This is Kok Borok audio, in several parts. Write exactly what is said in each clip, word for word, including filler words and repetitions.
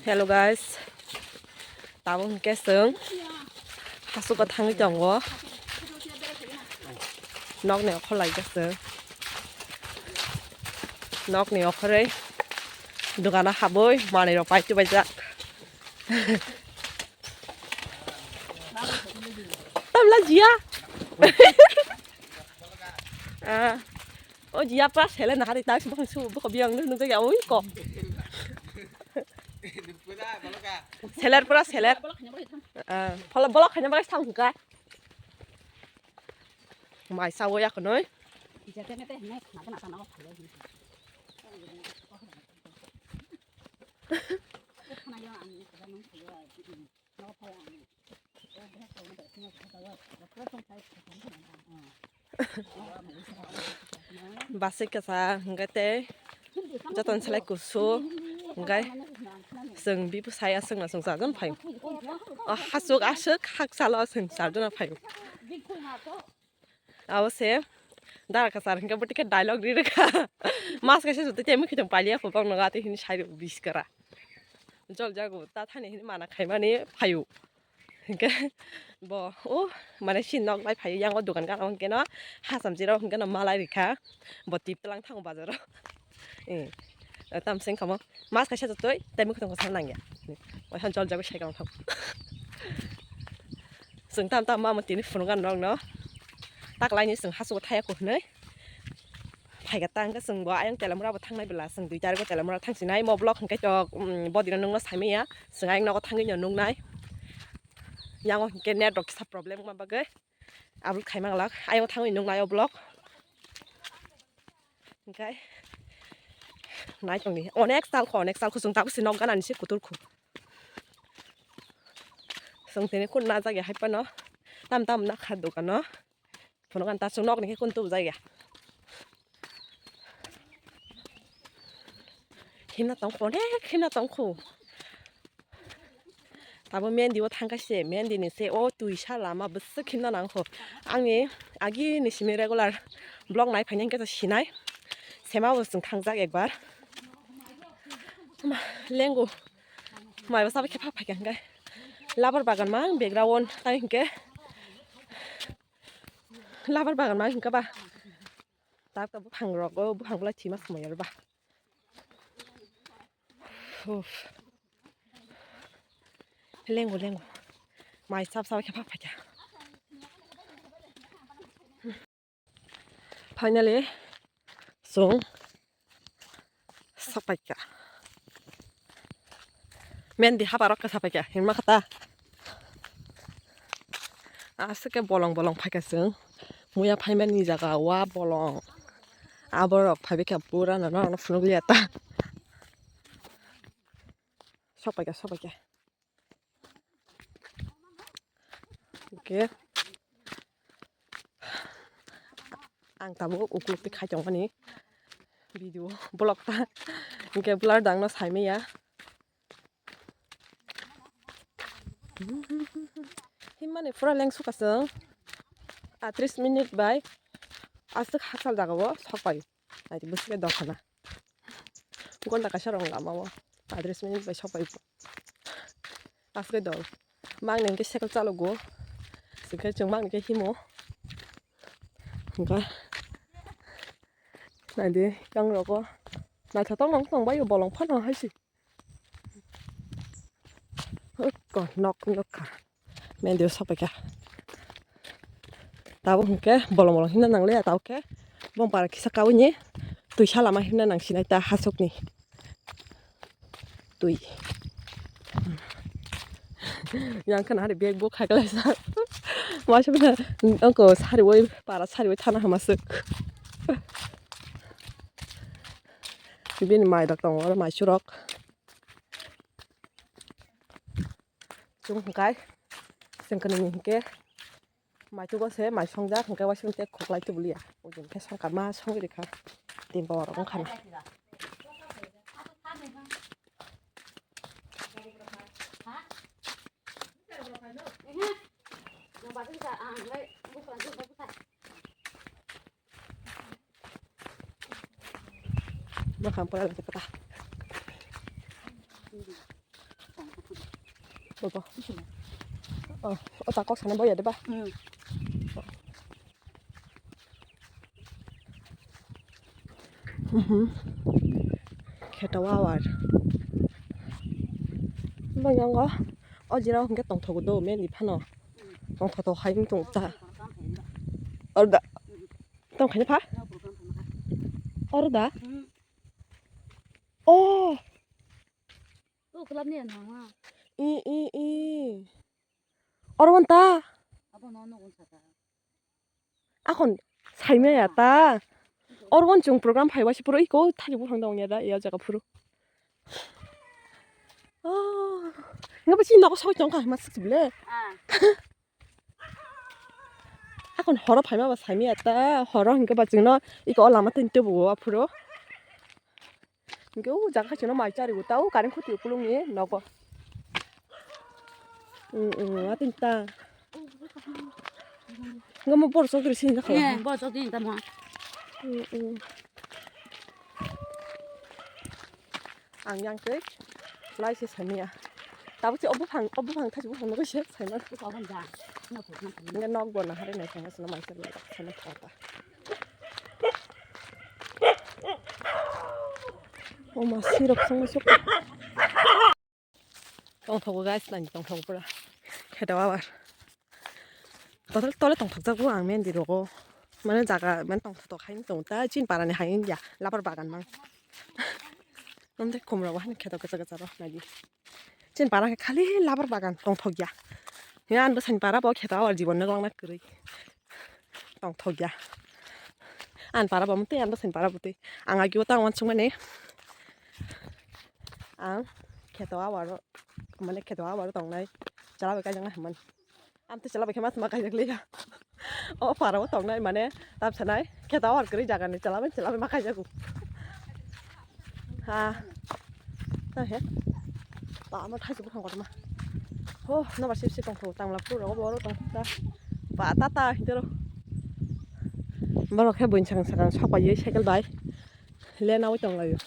Hello guys, tabuk hwnkhe chwng hasuko thangwi tongo, nokni okhor lai khe chwng nokni okhorwi dogano habwi manwirok pai chubaijak. Tamla jia. Ah. O jia pa sele na hari tak sibuk su buk biang nu nungja oi ko. Seller pura seller. Ah, phola bolok khanya bai thang ka. Mai sa o ya khonoi. Basai kasa hwnkhe tei jotono selai kusu hwnkhe chwng bibu saya chwngno chwng charjon phaio. O hachuk aswk hakchalo chwng charjon phaio. Abo se dara kwchar hwnkhe bo tikhe dialogue ri rwkha. Mas kaisa joto tei mwkhwtwng pailiya kho bokno gati hini sai rw biskara. Jol jago ta thani hini mana khaimani phaio. Hwnkhe bo o mane si nok bai phaio yang o dogan gana hwnkhe no hacham jira hwnkhe no malai rikha. Bo tip tlang thango bazaro. Eh, tam seng kamo mas kaisa jotoi tei mwkhwtwng kwcham nangya. Oihan jol jago sai kang thang. Chwng tam tam mamo tini phunukha nokno. Tak laini chwng hasugo thaya kuhnwi. Phaikha ta hwnkhe chwngbo ayang Telamura bo thangnai bwla chwng dui tarikgo Telamura thangsinai mo vlog hwnkhe tok, um, bodino nungno saimanya chwng ayang nogo thangwino nungnai. Yango hwnkhe net rok kisa problem wngma bagwi upload khaimang lak ayang thangwi nungnai o vlog. Hwnkhe nai tongdi onek sal kho onek sal kho chwng tabuk se nok ganani se kutur kho. Chwng tini kun najak ya hai phano tam tam nakha dogano. Phunukha ta chwng nokni khe kun tubujak ya. Himna tong kho, onek himna tong kho. Tabo Mendi o thangkha se, Mendi ni se o twisa lama bwswk himna nang kho. Ani agi ni simi regular vlog nai phainai hwnkhe to sinai. Sema bo chwng thangjak ekbar. Ma, lengo. Mai bo sabai khe phak phaikha hwnkhe. Labar bagan mang background tai hwnkhe. Labar bagan ma hingka ba. Tak ta buphang rok o buphang bwlai thima swmai aro ba. Uff. Lengo lengo. Mai sab sab khe phak phaikha. Finally, chwng sapaikha. Mendi habarok khe sapaikha, hinma kha ta. Aswk khe bolong bolong phaikha chwng. Muya phaimani jaga o bolong. Aborok phaibaikha pura no, no, no phunukliya ta. Sapaikha, sapaikha. Hwnkhe ang tabuk ukuluk twi khai tongmani video vlog ta. Hwnkhe blur dangno saimaya. Himmani pura lengsu kasung. Atris minute bai aswk hachal jagao sokpai. Naidi bwswk khe dophana. Gonta kaisa rong lama o. Atris minute bai sokpai. Aswk dol. Mangni hwnkhe cycle chalogo. Hwnkhe chwng mangni khe himo. Hwnkhe naidi yang rogo. Naithotok nong tong bai bolong phano hai se. Ko nok nokha. Mendi o sapaikha. Tabuk hwnkhe bolong bolong himna nangliya tabuk khe. Bong para kisa kaui ni twisa lama himna nangsinai ta hasukni. Twi. Yang khna hari bag bo khaklai sa. Masa bina ongko sari wai para sari wai thana hamasuk. Bini mai dok tongo oro mai surok. Chwng hwnkhe chwng kwnwi hwnkhe mai tugo se mai songjak hwnkhe waising tei khoklai tubuliya. Ujung khe songkar ma songwi rikha tin borok wngkha na. Bwkhang pura lama kata. Bobo. Oh, o ta kok sana boya de ba? Hmm. Mhm. Kheto awar. Bang yango. O jira hingke tongthogo do, meli phano. Tongthoto hai wng tong ta. Orda. Tong khaina pha? Orda. Oh. O club ni ano ma. I, i, i. Oro wng ta. Abo no no wng saka. Akon saimaya ta. Oro wng chung program phaiwa si puro iko thani buphang dong ya da ya jaga phuru. Oh. Nga ba si nogo soi tong ka ma sik bile. Ah. Akon horo phaima ba saimaya ta, horo hingke ba chwngno iko o lama tini tubu o aphuru. Hingke o jaga khe chwngno mai chari o ta o current khuti o kulung ni nogo. Mm, mm, atin ta. Nga mo bor chokri sin da khala. Eh, bor chokri sin da mo. Mm, mm. Ang yang twi lai se samiya. Tabuk se o buphang, o buphang thasi buphang nugui se saimano. Buphang hwn ja. Nokbo na hari nai thangma sino mai se lai sino thata. O ma sirok song sok. Tongthogo guys, nani tongthogo pura. Kheto abar. Total tole tongthokjago ang mendi rogo. Mane jaga mane tongthok hai tong ta chin parani hai ya labar bagan mang. Nonde khumra bo hani kheto kacha kacha ro nagi. Chin para khe khali labar bagan tongthok ya. Ya ando sani para bo kheto awar jibon no langna kwrwi. Tongthok ya. An para bo mutwi ando sani para bo twi. Ang agi o tang wan sungmani. Ang kheto awar mane kheto awar tongnai. Chala bai kaijak na himani. Amtwi chwla bai khe ma sima kaijak liya. O para o tongnai mane tam sanai khe ta or kwrwi jaga ni chwla bai chwla bai ma kaijago. Ha. Ta he. Ta ma thai subu khang kotor ma. Ho, no ba sip sip tong tong tang la puro ro bo ro tong ta. Ba ta ta hinde ro. Borok khe buin sakang sakang sok bai cycle bai. Le na oi tong laio.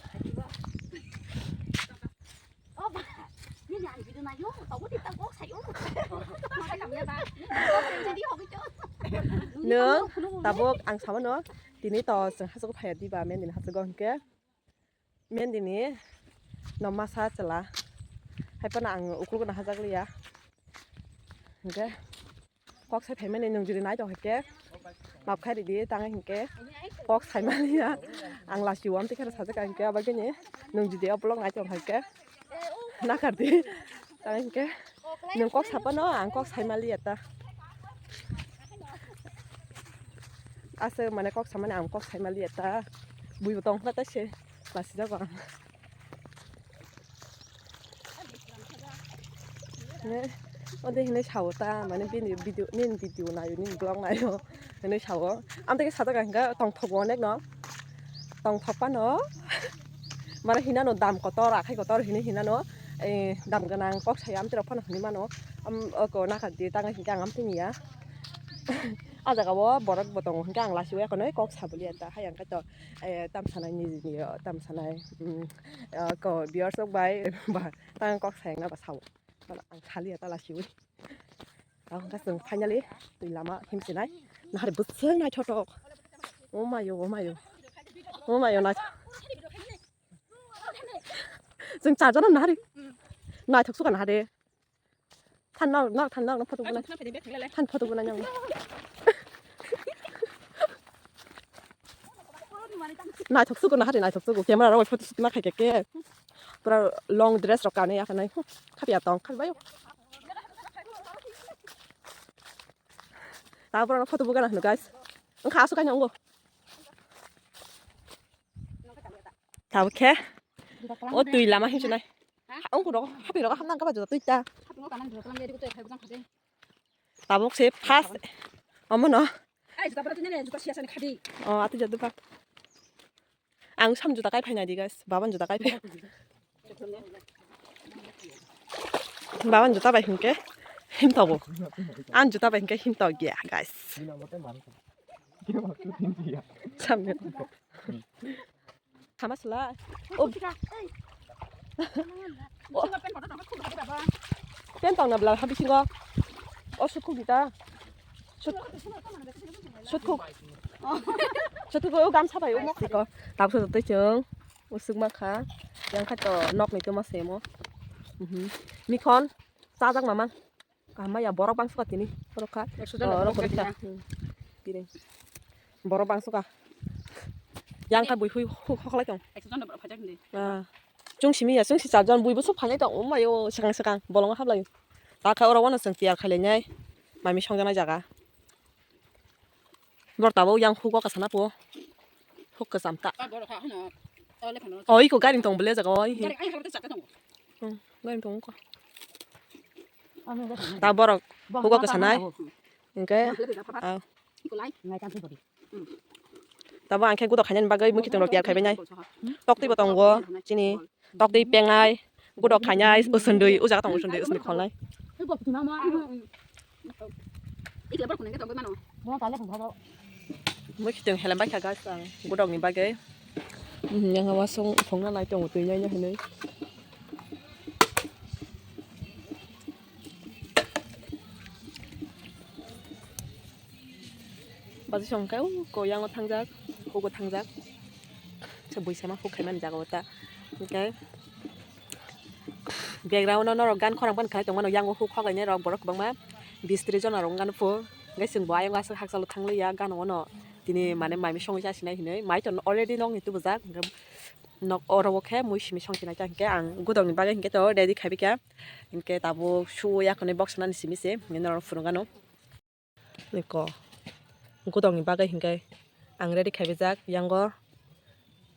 Nwng tabuk ang samano tini to chwng hachwk phaiya diba mendini hachwk hwnkhe mendini no masa chwla haiphano ang ukulukno hajak liya hwnkhe. Kok sai phaimani nwng jodi nai tong hai khe map khai ridi tang hinkhe kok sai maliya ang lasi o amtwi khe sajak hinkhe abagini nwng jodi o vlog nai tong hai khe nakardi tang hinkhe nwng kok sapano ang kok sai maliya ta aswk mane kok samani ang kok sai maliya ta buibo tong kha ta se lasi jago ang. Ne, ode hinui sao ta, mane bini video, nini video nayo, nini vlog nayo, hinui sao. Amtwi khe sajak ang khe tongthogo onek no, tongthok phano, mane hinano dam kotor, akhai kotor hinui hinano, eh, dam gwnang kok sai amtwi rok phano hinui mano, am, oko nakardi tang hinkhe ang amtwi niya. Ah jaga o borok bo tongo hinkhe ang lasi o ekhonoi kok saboliya ta, hai ang khe to, eh, tam sanai nini, tam sanai, mm, eh, ko viewers rok bai ba tang kok sayang na ba sao. Ang saliya ta lasi ui. Tang kha chwng finally twi lama himsinai. Nahari bwswk naithotok. O mayo, o mayo. O mayo nai. Chwng charjana nahari. Naithok suka nahari. Than nok nok than nok photo bunai. Than photo bunai nyang. Naithok sugo nahari naithok sugo camera rok photo shoot ma khai khe. Pura long dress rok kanwi ya khanai. Khapya tong khabai. Ta pura photo bugana hwno guys. Wngkha aswk kainwi wngo. Tabuk khe o twi lama himsinai. Wngkha rok haphi rok hamna wngkha ba juda twi ta. Tabuk se first omo no. O ati jadu pa. Ang sam juta kai phainai di guys. Baban juta kai phai. Baban juta bai hinkhe himtogo. Ang juta bai hinkhe himtog ya guys. Samne. Sama sila. Oh. Oh. Yen tong na bla ha bisingo. O sutkuk dita. Sut-, sutkuk. Sutkuk o gamsa bai o mok. Tiko. Tabso tei chwng. Usuk ma kha. Yang kha to nok ni tuma semo. Mhm. Mikhon. Chajak mamang. Kaham ya borok bangsa tini. Borok kha. Ekso jon Oh, borok borok kha. Kha. Hmm. Tini. Borok bangsa kha. Yang kha bui hui hu hoklai tong. Ekso jon borok phajak ni. Ah. Chung simi ya, chung si charjon bui busuk phainai tong. Umayo, sekang sekang. Bolongo hablai. Ta kha oro wano chwng tiyar khailai nai. Mami songjaknai jaga. Bor tabuk yang hugo kwchana po. Huk kwcham ta. Ah, borok ha, hano. Oh, lephano. Oh, iko gari tong bele jaga, oh, hi. Gari, ai, harap ta chakka tongo. Hmm, gari tong ko. Ano, Ta borok, borok hugo ma kwchana. Tamo. Hingke, Ang bele jaga, ah, iko lai. Ngai, tam, body. Hmm. Tabo ang khe gudo khainani bagwi mui kiting rok tiyar khaibai nai. Hmm? Tok twi bo tongo, chini. Tok twi pengnai, gudok khainai, usundui, o jaga tong usundui, usundui kholnai. Mui kiting helam bai kha guys ang gudok ni bagwi. Mhm, yang wasung phongna nai tongo twi nai nai hinui. Bajisong khe, o, ko yango thangjak, hugo thangjak. Se buisama huk khaimani jaga o ta. Hingke background o norok gan khorang pan khai tongmano, yango huk hoklainai rok borok kwbangma bis tris jona rok wngkha nukho. Hingke chwng bo ayang aswk hakchalo thangliya gana ono. Tini mane mai misongwi chasinai hinui. Mai to already nokni tubujak. Hingke nok oro o khe mui simi songchinai ta hingke ang gudokni bagwi hingke to ready khaibikha. Hingke tabuk su yakhonwi boksanani simi se. Hingke norok phunukgano. Niko. Gudokni bagwi hinkhe ang ready khaibijak, yango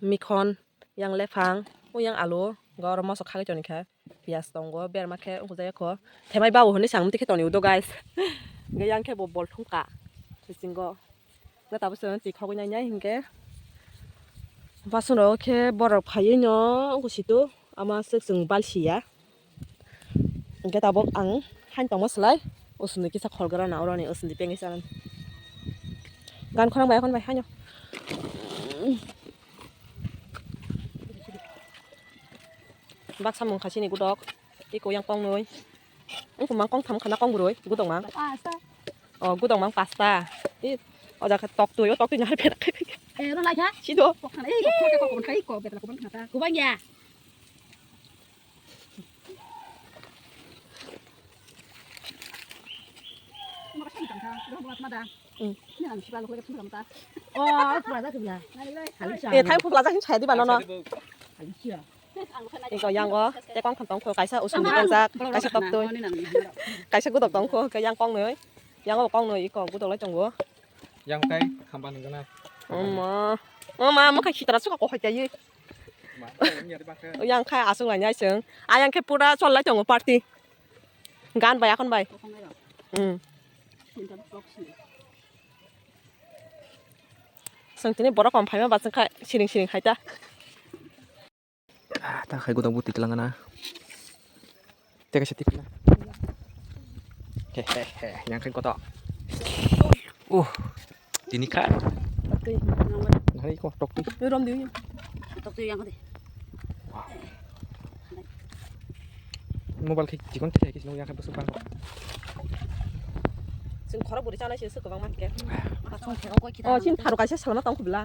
mikhon, yang lephang, o yang alu, hwnkhe oro moso khagwi tonikha, piyaj tongo, berma khe wngkujagwi kho, themai babu hwnwi samung twi khe toniudo guys. Hwnkhe yang khe bo bol thumkha bisingo, hwnkhe tabuk chwng twi khogwi nainai hinkhe. Bason rok khe borok phaiwi no wngkha situ, ama swk chwng bal siya. Hingke tabuk ang hain tongma slai, usuni kisa khol gra na oroni usuni pengwi chanani. Gan khorang bai akhon bai haino. Baksa mung kha chini gudok, tei koyang kongnwi. Wngkha mang kongtham khana kongbrwi, gudok mang. O gudok mang pasta. Tei o jaga tok twi, o tok twi nahar pherak khai khai. Eh, ro lai kha? Sido. Kok khana, eh, kok khana, kok khana, kok khana, kok khana. Kubang ya? Eh, thang phukla jak saya di banono. Iko yango, te kong kham tong kho, kaisa usung di tong jak, kaisa tok twi. Kaisa gudok tong kho, ke yang kong noi. Yango kong noi, iko gudok lai tongo. Yang kai khamba nungana. Oma. Oma, mo kai khitra suka ko hoitai. Yang kai asung lai nyai sung. Ayang khe pura chol lai tongo party. Gan bai akhon bai. Hmm. Sung tini borok kom phaima ba sung khai siring siring khai ta. Ah, ta khai gudok buti kelang na. Teka seti pina. He he he, yang khai koto. Uh, tini khai. Tokti. Nari ko tokti. Rom di. Tokti yang de. Mobile khai jikon khai kisi yang khai besok bang. Sing khoro buri chana sih kwbang man ke. Oh, sin tharu kaisa salma tong khubla.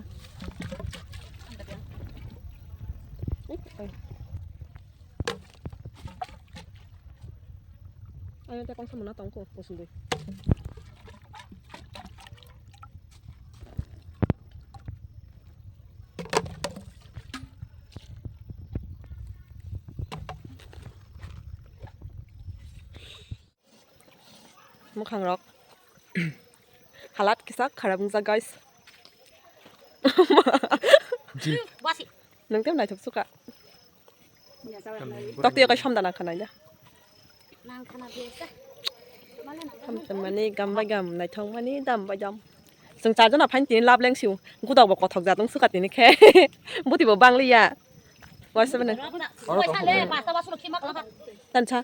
Ano te kongsa muna tong kho, kosong dui. Mwkhang rok. Halat kisa kharap wngjak, guys. Ji. Nwng tei naithok suka. Tok twi kai somda nang khanai ya. Hamtwmani gam bai gam, naithokmani dam bai dam. Chwng charjona phain tini lab leng siu. Gudok bo kothok jatong suka tini khe. Buti bo bangliya. Waisa bene. Tansa.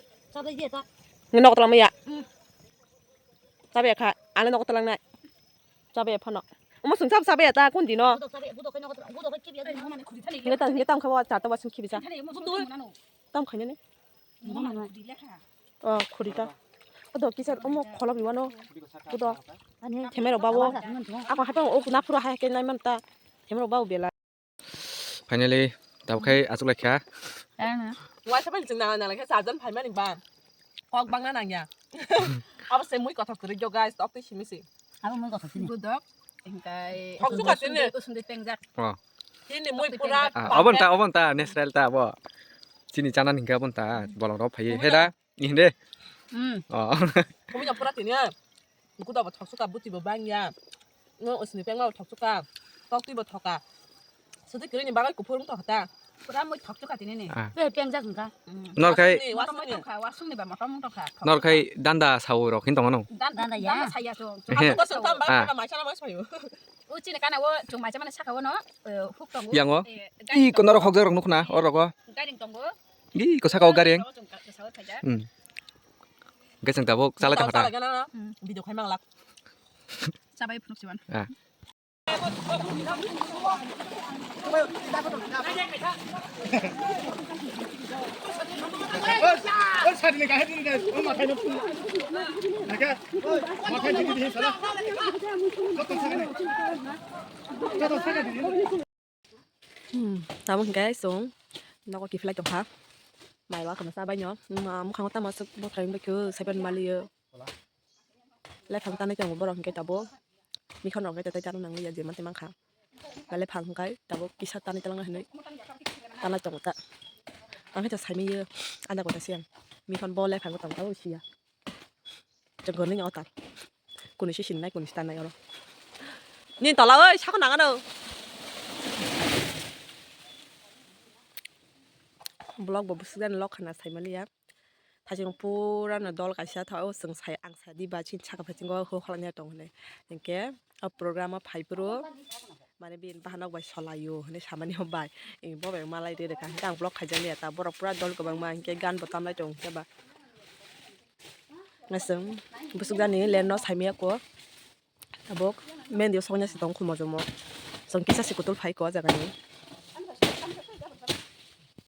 Nge nok tolama ya. Chabe kha, ane nok tolang nai. Chabe phano. Omo sung chab chabe ta kun dino. Nge tam, nge tam khabo charta wasung khibi cha. Tam khainani. O khurita. Odo kisa omo kholop iwano. Kudo. Themero bawo. Ako hapang ok naphuru hai ke nai manta. Themero bawo bela. Finally, tabuk khai achuk lai kha. Waisa bai chwng nang nang lai kha charjan phaimani ba. Kok bangna nangya. Abo se mui kothok kwrwi jo guys, tok twi simi si. Abo mui kothok sini. Budok, engkai. Thok suka sini. Usundui pengjak. Oh. Sini mui pura. Ah, obon ta, obon ta, natural ta abo. Chini chana hingka obon ta, bolong rok phai. Heda. Ihinde. Hmm. Oh. Kumi no pura tini. Kuda bo thoksuka, buti bo bangya. No usni pengma bo thoksuka. Tok twi bo thoka. Sudi kiri ni bagai kuphur wng tokha ta. Pura mui thoksuka tini ni. Ah. Be pengjak wngkha. Hmm. Nor khai wasungni, wasungni. Motom wng tokha, wasungni ba motom wng tokha. Nor khai danda sawi rok hin tongo no. Dan-, danda ya. Danda saya to. He. Aku ko sung tam ba Ah. Kana mai sana mai sayo. O chini kana o chung mai chamani saka o no, eh, huk tongo. Yang o? Eh, I kono rok hokjak rok nukna, o rok o. Garing tongo. I ko saka o garing. Tongo chung ka-, ka sawi phaijak. Hmm. Gaisang tabuk, chalai tongkha ta. Chalai gana na. Hmm. Video khai manglak. Chabai phunuk siwan. Ah. Hmm, tabuk hingke chwng nogo kiphilai tongkha. Mai ba kwmasa bai no, ma, mwkhango tamo aswk bwkhwrang bai khe saipan maliyo. Lephang tanwi tongo borok hwnkhe tabuk. Mikhon rok hwnkhe tei tano nangya je mantwi mankha. Ba lephang hwnkhe tabuk kisa tanwi twlangna hinwi tanai tongo ta. Ang khe to saimanya ada kota siyan. Mikhon bo lephang tong tabuk siya. Chwng gwnwi ota. Kunu se sinai kunu se tanai oro. Ni tola oi sako nangano. Vlog bo bwswk jani lok khana saimaliya. Thaichung pura no dol kaisa tha o chwng sai ang sai di ba chini saka phaichingo ho khlai tong hinwi. Hinkhe o program o phai phuru mane bini bahanok bai solaio hinwi samani o bai. Bo bai malai rw rwkha hinkhe ang vlog khaijak liya ta borok pura dol kwbangma hinkhe gan bo tamlai tong hinkhe ba. Aswng bwswk jani len no saimaya ko. Tabuk mendi o soknya se tong khumo jomo. Chwng kisa se kutul phai ko o jaga ni.